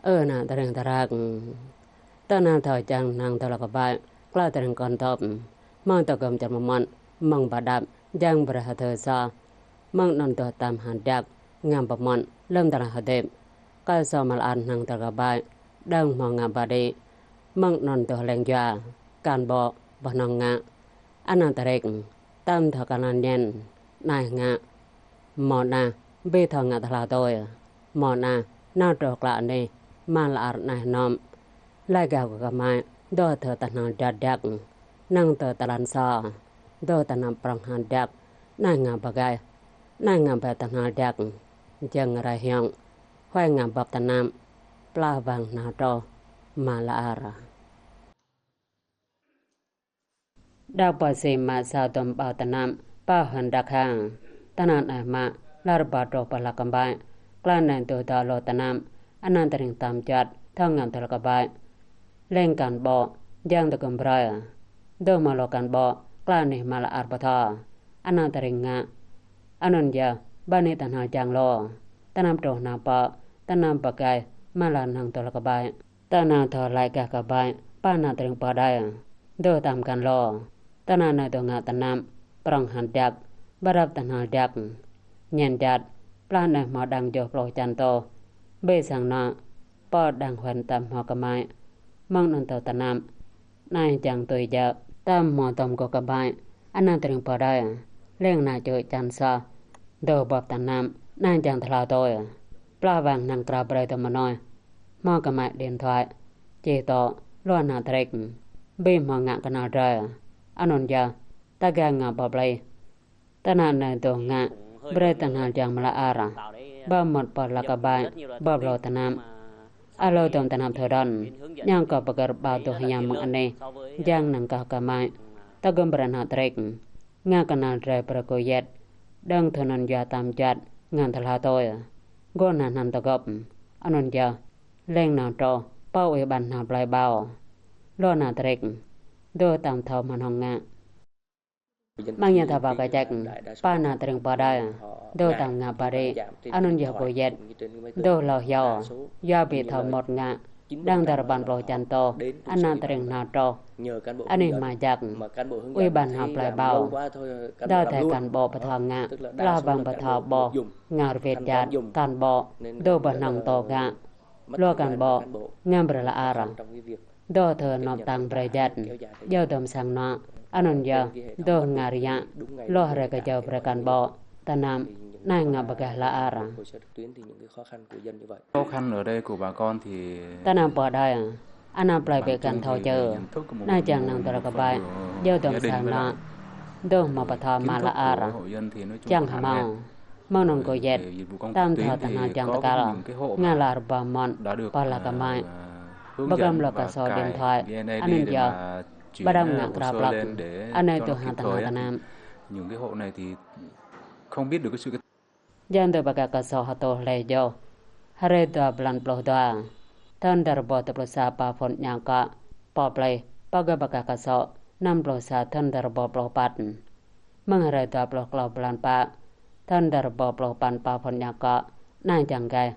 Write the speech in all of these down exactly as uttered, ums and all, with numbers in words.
Ơ ană tơring tơrak. Tơnap thâo čang hăng tơlơi kơƀai, klă tơring kơnơ̆ng tŏp. Mơ̆ng tơgŭm čar mơmŏt, mơ̆ng pơđăp, jang brơi hơdơr soh. Mơ̆ng anŭn tơ̆ tăm hơdơr, ngă pơmŏt, lơ̆m tơlơi hơdip. Kơ soh mơlă hăng tơlơi kơƀai, dơ̆ng hmâo ngă pơđĭ. Mơ̆ng anŭn tơ̆ leng jua, cán bộ, pơnong ngă. Ană tơring, tăm thâo kơnăl ñen, nai ngă. Mơ̆ anai, ƀu thâo ngă tơlơi tui. Mơ̆ anai, nao truh klă anih, mă lơar nai hơnŏm. Lai gah kơ kơmai, dŏ tơ̆ tơhnal jat jăk. Năng tơ̆ tơlan soh, dŏ tơnap prong hơdăk, nai ngă pơgai, nai ngă ƀơi tơhnal jăk. Jơ̆ng rai hiong, huai ngă bưp tơnap, plah wang nao truh, mă lơar. Đah pơsĭ mă sa tơ̆m ƀâo tơnap, pơ hơdăk hăng. Tơnap nai mă, lơar pơtruh pơ lăk kơƀai. Klă nai tơ̆ dŏ lŏ tơnap, ană tơring tăm čuăt, thâo ngă tơlơi kơƀai. Leng cán bộ, jang tơgŭm brơi. Dŏ hmâo lŏ cán bộ, klă anih mă lơar pơtô. Ană tơring ngă. Anŭn yơh, ƀơi anih tơhnal jang lŏ. Tơnap truh nao pơ, tơnap pơgai, mă lơar hăng tơlơi kơƀai. Tơnap thâo lai gah kơƀai, pơ ană tơring pơđai. Dŏ tăm cán lŏ. Tơnap nai dŏ ngă tơnap, prong hơdăk, pơđăp tơhnal jăk. Ñen jat, plah nai hmâo đang joh pluh čan tŏ. Ƀơi sang anŏ, pơ đang huan tăm hmâo kơmai. Mơ̆ng anŭn tơ̆ tơnap, nai jang tui jơ̆, tăm hmâo tơ̆m gŏ kơƀai. Ană tơring pơđai, leng nai čuh čan soh. Dŏ bưp tơnap, nai jang tơlơi tui. Plah wang hăng krao brơi tơ̆ mơnuih. Hmâo kơmai điện thoại, čih tŏ, lu ană tơring. Ƀu hmâo ngă kơnăl drơi. Anŭn yơh, ta gah ngă pơplih. Tơnap nai dŏ ngă, brơi tơhnal jang mă lơar. Pơmŏt pơ lăk kơƀai, bưp lŏ tơnap. Alô tơ̆m tơnap thâo đon, ñang kơ pơgăr ƀâo dŏ hiam mơ̆ng anih, jang năng kơ kơmai. Tơgŭm brơi ană tơring. Ngă kơnăl drơi brơi kơ yet. Dơ̆ng thâo anŭn yua tăm čuăt, ngă tơlơi tui. Gŏ nai hơnăn tơgŭm. Anŭn yơh, leng nao truh, pơ ủy ban hơnăl plơi ƀâo. Lu ană tơring. Dŏ tăm thâo mơnong ngă. Mơ̆ng ñu thâo pơkă ček, pơ ană tơring pơđai, dŏ tăm ngă pơđĭ, anŭn yơh kơ yet, dŏ lŏ hyu, yua ƀu thâo mŭt ngă, đang dơ̆r păn pluh čan tŏ, ană tơring nao truh, anih mă jăk, ủy ban hơnăl plơi ƀâo, dŏ thâo cán bộ pơtô ngă, plah wang pơtô ƀôh, ngă rơwit jat, cán bộ, dŏ pơnong tŏ ngă, lu cán bộ, ngă brơi lơar. Dŏ thâo nŏp tăng brơi jat, jao tơ̆m sang anŏ, anŭn yơh, dŏ ngă rơyă, lu hrơi kơ jao brơi cán bộ, tơnap, nai ngă pơgai lơar. Khó khăn ở đây của bà con thì tơnap pơđai, ană plơi ƀu găn thâo čơ, nai jang năng tơlơi kơƀai, jao tơ̆m sang anŏ, dŏ hmâo pơtô mă lơar, jang hmâo. Mơnong kơ yet, tăm thâo tơhnal jang tơkal, ngă lơar pơmŏt, pơ lăk kơmai. Pơgăm lŏ kơ sô điện thoại, anŭn yơh, pơđăm ngă krao plăk, anai tơ̆ hăng tơhnal tơnap. Jang tơ̆ pơkă kơ sô hơtô hlơi yơh. Hrơi dua blan pluh dua, thŭn dua rơbâo dua pluh sa pă phŭn ñă kơ, pơplih, pơgơ̆ pơkă kơ sô, năm pluh sa thŭn dua rơbâo pluh păt. Mơ̆ng hrơi dua pluh klâo blan pă, thŭn dua rơbâo pluh păn pă phŭn ñă kơ, nai jang gai.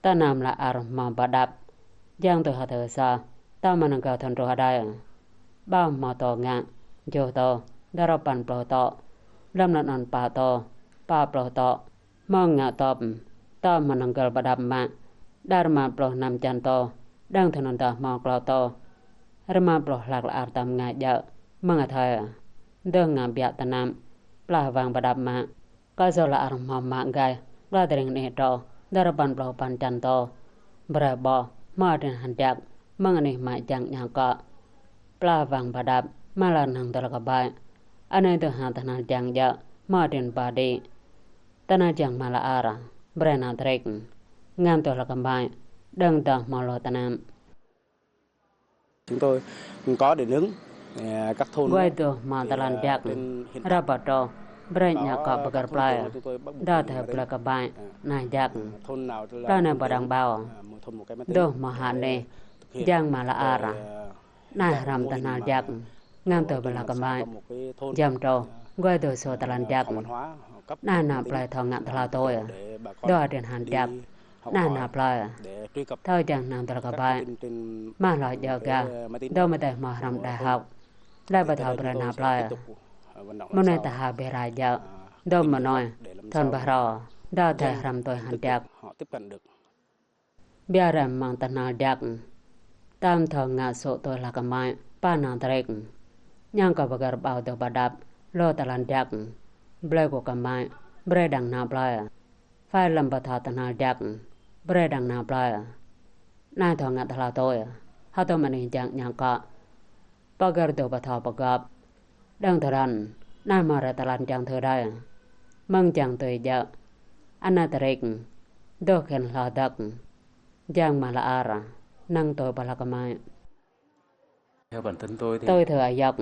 Tơnap lơar hmâo pơđăp. Jang tui hơdơr soh, tơ̆ mơnong gao thŭn truh hơđai. Ƀâo hmâo tŏ ngă, juh tŏ, dua rơbâo păn pluh tŏ. Lơ̆m anŭn pă tŏ, pă pluh tŏ. Hmâo ngă tŏp, tơ̆ mơnong gơl pơđăp mă. Đah rơma pluh năm čan tŏ, đang thŭn anŭn tơ̆ hmâo klâo tŏ. Rơma pluh hlak lơar tơ̆m ngă djơ̆, mơ̆ng athơi. Dŏ ngă biă tơnap, plah wang pơđăp mă. Kơ sô lơar hmâo mă gai, klă tơring anih truh, dua rơbâo păn pluh păn čan tŏ. Brơi ƀôh, hmâo adrin hơdăk, mơ̆ng anih mă jang ñă kơ. Plah wang pơđăp, mă lơar hăng tơlơi kơƀai. Anai tơ̆ hăng tơhnal jang djơ̆, hmâo adrin pơđĭ. Tơhnal jang mă lơar, brơi ană tơring. Ngă tơlơi kơƀai, dơ̆ng tơ̆ hmâo lŏ tơnap. Chúng tôi có điện ứng, à, các thôn, guai dŏ hmâo tơlan djăk, ră pơtô, brơi ñă kơ pơgăr plơi, dŏ thâo plơi kơƀai, nai djăk. Plơi anai pơđang ƀâo, dŏ hmâo hă anih, jang mă lơar, nai hrăm tơhnal djăk, ngă tơlơi kơƀai, jăm truh, guai dŏ sô tơlan djăk, nai nă plơi thâo ngă tơlơi tui, dŏ adrin hơdăk. Anai nao plơi. Thâo jang hơnơ̆ng tơl kơbai. Mă hloh djơ̆ gah. Dŏ mơdeh mơ̆ hrăm đại học. Laih pơthâo brơi nao plơi. Mơnuih tơha bih rai djơ̆. Dŏ mơnuih. Thun pơhrô. Dŏ thê hrăm tui hăn jak. Biă rai mơ̆ng tơhnal jak. Tam thâo ngă sŭ tui hla kơmai, pă nao tơrik. Ñang kơ pơgơ̆r ƀâo dŏ pơđăp, lŏ tơlan jak. Blơi kơ kơmai, brơi đang nao plơi. Phai lăm pơthâo tơhnal jak, brơi đang nao plơi. Anai thâo ngă tơhla tui, hơtŭm anih jang ñang kơ. Pơgơ̆r dŏ pơthâo pơgop. Đang tơrăn, anai mă rai tơlan jang thơ đai. Mơ̆ng jang tui djơ̆. Anai tơrik. Dŏ khĕn hloh dăk. Jang mă la ar. Năng tui pơhla kơmai. Tui thơ ayŏk.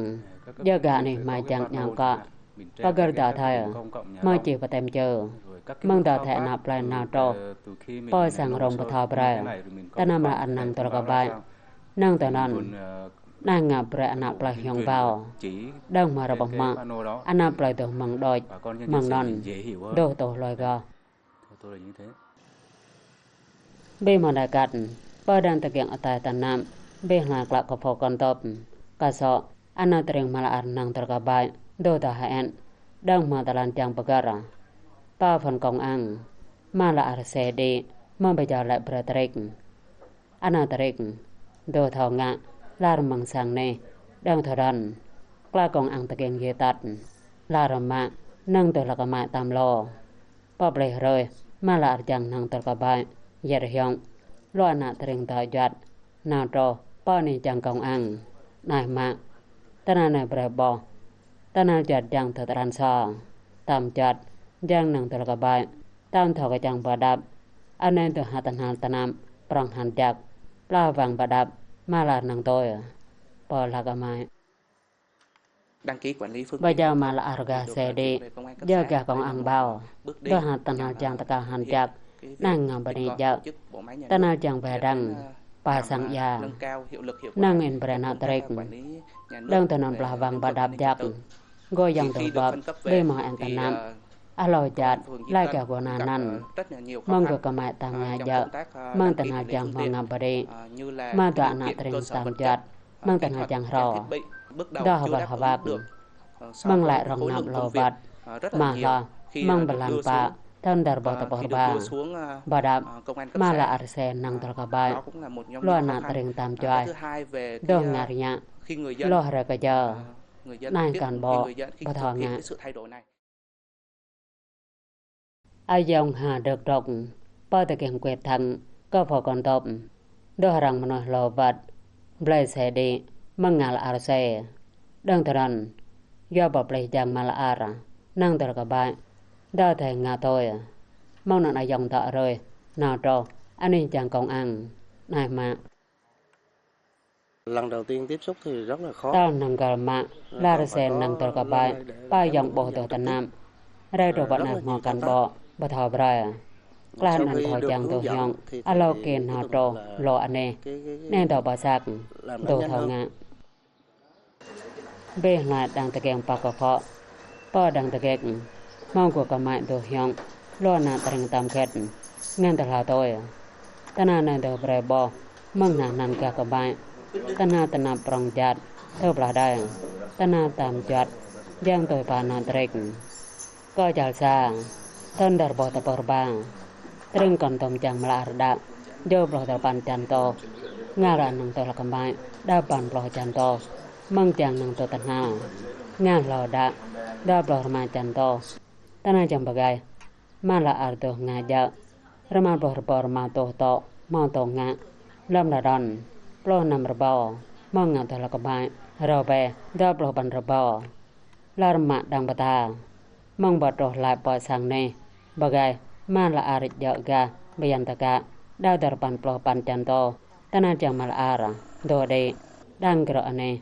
Djơ̆ gah anih mă jang ñang kơ. Pơgơ̆r dŏ thê. Mă či pơtĕm čơ. Mơ̆ng dŏ thê ană plơi nao truh. Pơ sang rông pơthâo brơi. Tơnăm la ar năng tui kơbai. Năng tơnăn. Anai ngă brơi ană plơi hiong ƀâo. Đang mă rơbah mă. Ană plơi dŏ mơ̆ng đôč. Mơ̆ng năn. Dŏ tŏ hloi gah. Bih mơ̆ đa kăt. Pơ đang tơgiăng atai tơnăm. Bih hla klă kơ phô kon tŏp. Kơ sŏ. Ană tơring mă la ar năng tui kơbai. Dŏ tŏ hơen. Đang mă tơlan jang pơgơ̆r. Pă phŭn kông ang. Mă la ar xe đi. Mă bơjao lĕ brơi tơrik. Ană tơrik. Dŏ thâo ngă. Lar mơ̆ng sang anih. Đang thâo đăn. Klă kông ang tơgiăng yê tăt. Lar mă. Năng tui hla kơmai tam lŏ. Pơplih hrơi. Mă la ar jang năng tui kơbai. Yet hiong. Lŏ ană tơring dŏ juăt. Nao truh. Pơ anih jang kông ang. Anai mă. Tơnal anai brơi ƀôh. Tơnal juăt jang thâo tơlan sô. Tam juăt. Jang năng tui kơbai. Tam thâo kơčăng pơđăp. Anai dŏ hă tơhnal tơnăm. Prong hăn jak. Plah wang pơđăp. Mă la ar năng tui. Pơhla kơmai. Bơjao mă la ar gah xe đi. Djơ̆ gah kông ang ƀâo. Dŏ hă tơhnal jang tơkal hăn jak. Năng ngă bơni djơ̆. Tơhnal jang wai đang. Pă sang ia. Năng in brơi ană tơrik. Đang tơnăn plah wang pơđăp jak. Gô yang tơl băp, bê mă ang tơnăm. Alô jat, lai gah gô năn năn. Mơ̆ng gô kơmai tam ngă djơ̆. Mơ̆ng tơhnal jang hmâo ngă bơdi. Mă dŏ ană tơring tam juăt. Mơ̆ng tơhnal jang hrô. Dŏ hơwăl hơwăk. Mơ̆ng lai rong năp lô wăt. Mă hloh, mơ̆ng bơlan pă. Thun dar ƀôh tơpơ̆r ba. Pơđăp. Mă la ar xe năng tui kơbai. Lŏ ană tơring tam juăt. Dŏ ngă rơñă. Lŏ hrơi kơjơ. Anai kăn ƀôh, pơthâo ngă. Ayŏng ha drơ̆k drŏk, pơ tơkeng kuet thăng, kơ phô kon tŏp. Dŏ hrăng mơnuih hlô wăt, blơi xe đi, mơ̆ng ngă la ar xe. Đang tơrăn, yua pơplih jang mă la ar, năng tui kơbai, dŏ thê ngă tui. Mơ̆ng anŭn ayŏng dŏ rơi, nao truh, anih jang kông ang, anai mă. Lần đầu tiên tiếp xúc thì rất là khó. Tal năng găl mă, lar xe năng tui kơbai, pă ayŏng ƀôh dŏ tơnăm. Rai truh pơ anai hmâo kăn ƀôh, pơthâo brơi. Klah anăn thâo jang dŏ hiong, alô kê nao truh, lŏ anih. Anai dŏ pơ săk, dŏ thâo ngă. Bê hla đang tơkeng pă kơ phŏ. Pơ đang tơkeng. Hmâo gô kơmai dŏ hiong. Lŏ ană tơring tam khĕt. Ngăn tơhla tui. Tơhnal anai dŏ brơi ƀôh. Mơ̆ng hna hnan gah kơmai. Tơhnal tơnap prong jat. Thâo plah đai. Tơhnal tam juăt. Jang tui pă ană tơrik. Kơ jal sa. Thun dar ƀôh tơpơ̆r ba. Tơring kon tŏm jang mă la ar đă. Dua pluh dua păn čan tô. Ngă la năng tui hla kơmai. Dua păn pluh čan tô. Mơ̆ng jang năng tui tơhnal. Ngă hlô đă. Dua pluh rơma čan tô. Tơhnal jang pơgai. Mă la ar dŏ ngă djơ̆. Rơma pluh rơbâo rơma tuh tô. Hmâo tô ngă. Lơ̆m đơđon. Pluh năm rơbâo. Hmâo ngă tui hla kơmai. Rơbeh. Dua pluh păn rơbâo. Lar mă đang pơtă. Mơ̆ng pơtruh laĭ pơ sang anih. Pơgai. Mă la ar djơ̆ gah. Bơyan tơkă. Dua dar păn pluh păn čan tô. Tơhnal jang mă la ar. Dŏ đĭ. Đang grŏ anih.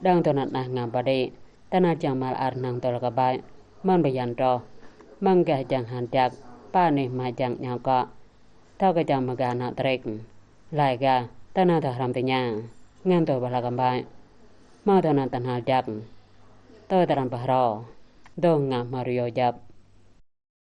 Đang tơnăn anai ngă pơđĭ. Tơhnal jang mă la ar năng tui hla kơbai. Mơ̆n bơyan truh. Mơ̆ng gah jang hăn jak. Pă anih mă jang ñao kŏ. Thâo kơčăng mơ̆ gah ană tơrik. Lai gah, tơhnal thâo hrăm tơña. Ngăn tui pă hla kơbai. Hmâo tơhnal tơhnal jak. Tui tơrăn pơhrô. Dŏ ngă hmâo rơyô jăp.